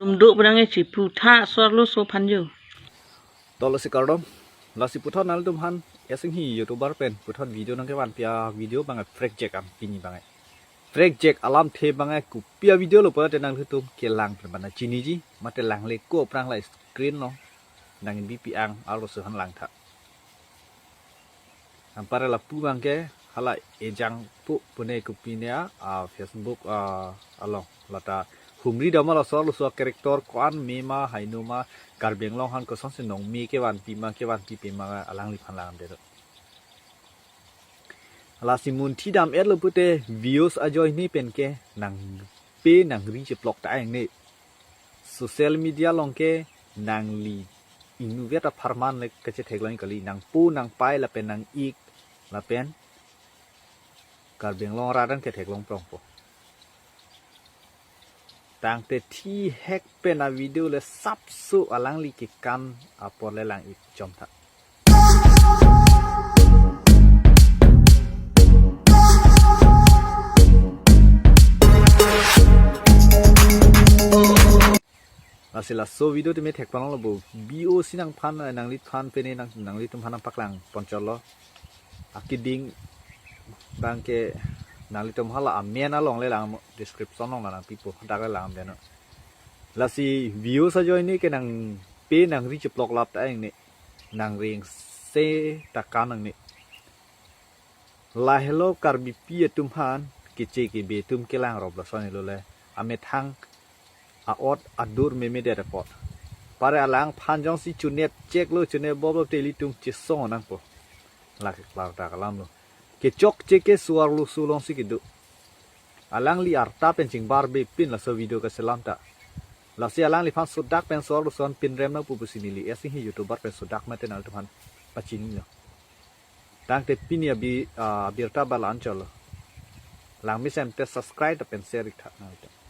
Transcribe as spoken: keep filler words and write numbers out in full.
Tum do prange chipu tha so-arloso aphan jo. Dolo si kardom. Lasi puthot nanglitum aphan S Inghi YouTuber pen puthot video nangkevan pi a-video abang prekjak am pini abang. Prekjak alamthe abang kopi a-video lo pulote nanglitum kelang pen bana chiniji, mate langle ko aphrang la screen lo nang B P ang arloso aphan langtha. Anpar lapu abang ke hala ejang pu pune kopine a, a Facebook a along lata humri dam laso arloso character ko-an me ma haino ma Karbi Anglong aphan kosonsi nong me kevan pi ma kevan pipe ma alangliphan langdamde. Lasi munthi dam-etlo pute views ajoine pen ke nangpe nangri cheplok ta ang ne. Social media along ke nangli ingnuvet apharman le kachetheklong kali, nangpo nangpai lapen nang-ik lapen Karbi Anglong rat an ketheklong prongpo. Tangte thihek pen a-video le sapso alangli kekan apor le lang-ik chomtha. Lasi laso video tame thekpalonglo bo. B O C nangphan, eh, nangliphan pene nang, nanglitum aphan nangpaklang ponchotlo. Akeding abang ke nanglitum hala amen along le lang, description along la nangpipo, dak le langdamnon. Lasi views ajoine ke nangpe nangri cheplok lap ta ang ne. Nang reng se ta kan ang ne. Lahelo Karbipi atum aphan keche kebe atum kelang rop lason ilo le. Amethang a-ot adur memedet apot. Pare alangphan jongsi chunet cheklo, chunet boblo te ilitum chesong nangpo. Lake klardak alamlo. Kechokche ke so-arloso alongsi kedo. Alangli arta pen chingbarbe pin laso video kaselam ta. Lasi alangliphan sodak pen so-arloso an pinrem nangpo pusi neli S Inghi YouTuber pen sodak mate nanglitum aphan pachinilo. Tangte pini abi, ah, abirta bala anchotlo. Langmesen te subscribe lapen share iktha nangtum.